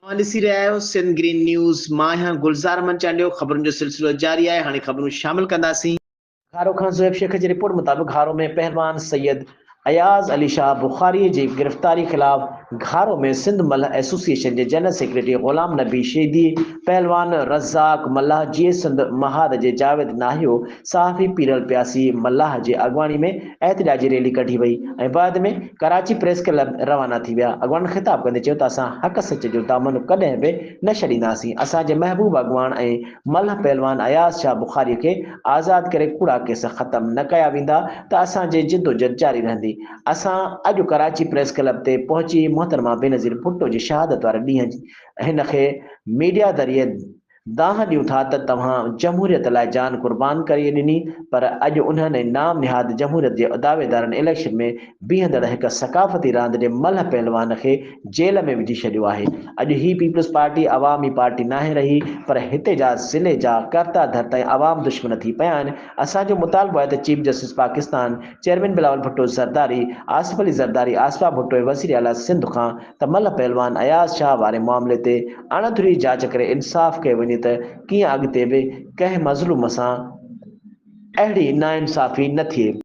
اوهان ڏسي رهيا آهيو سنڌ گرين نيوز، مان آهيان گلزار احمد چانڊيو، خبرن جو سلسلو جاري آهي، هاڻي خبرون شامل ڪنداسين. گهارو کان زوهيب شيخ جي رپورٽ مطابق گهارو ۾ پهلوان سيد اياز علي شاهه بخاري جي گرفتاري خلاف گهارو ۾ سنڌ ملهه ايسوسيئيشن جي جنرل سيڪريٽري غلام نبي شيدي، پهلوان رزاق ملاح، جيئي سنڌ مهاد جي جاويد ناهيو، صحافي پيرل پياسي ملاح جي اڳواڻي ۾ احتجاجي ريلي ڪڍي وئي ۽ بعد ۾ ڪراچي پريس ڪلب روانا ٿي ويا. اڳواڻن خطاب ڪندي چيو ته اسان حق سچ جو دامن ڪڏهن به نه ڇڏينداسين، اسان جي محبوب اڳواڻ ۽ ملهه پهلوان اياز شاهه بخاري کي آزاد ڪري ڪوڙا ڪيس ختم نه ڪيا ويندا ته اسان جي جدوجھد جاري رهندي. اسان اڄ ڪراچي پريس ڪلب تي پهچي محترمه بينظير ڀٽو جي شهادت واري ڏينهن هن کي ميڊيا ذريعي دانهن ڏيون ٿا ته توهان جمهوريت لاء جان قربان ڪري ڏني پر اڄ انهن ۽ نام نهاد جمهوريت جي دعويدارن اليڪشن ۾ بيهندڙ هڪ ثقافتي راند جي ملهه پهلوان کي جيل ۾ وجهي ڇڏيو آهي. اڄ هي پيپلز پارٽي عوامي پارٽي ناهي رهي پر هتي جا ضلعي جا ڪرتا ڌرتا ۽ عوام دشمن ٿي پيا آهن. اسان جو مطالبو آهي ته chief justice Pakistan chairman Bilawal Bhutto Zardari, Asif Ali Zardari, Asifa Bhutto ۽ وزيراعليٰ سنڌ کان ته ملهه پهلوان اياز شاهه واري معاملي تي اڻ ڌري جاچ ڪري انصاف ڪيو وڃي ته ڪيئن اڳتي به ڪنهن مظلوم سان اهڙي ناانصافي نه ٿئي.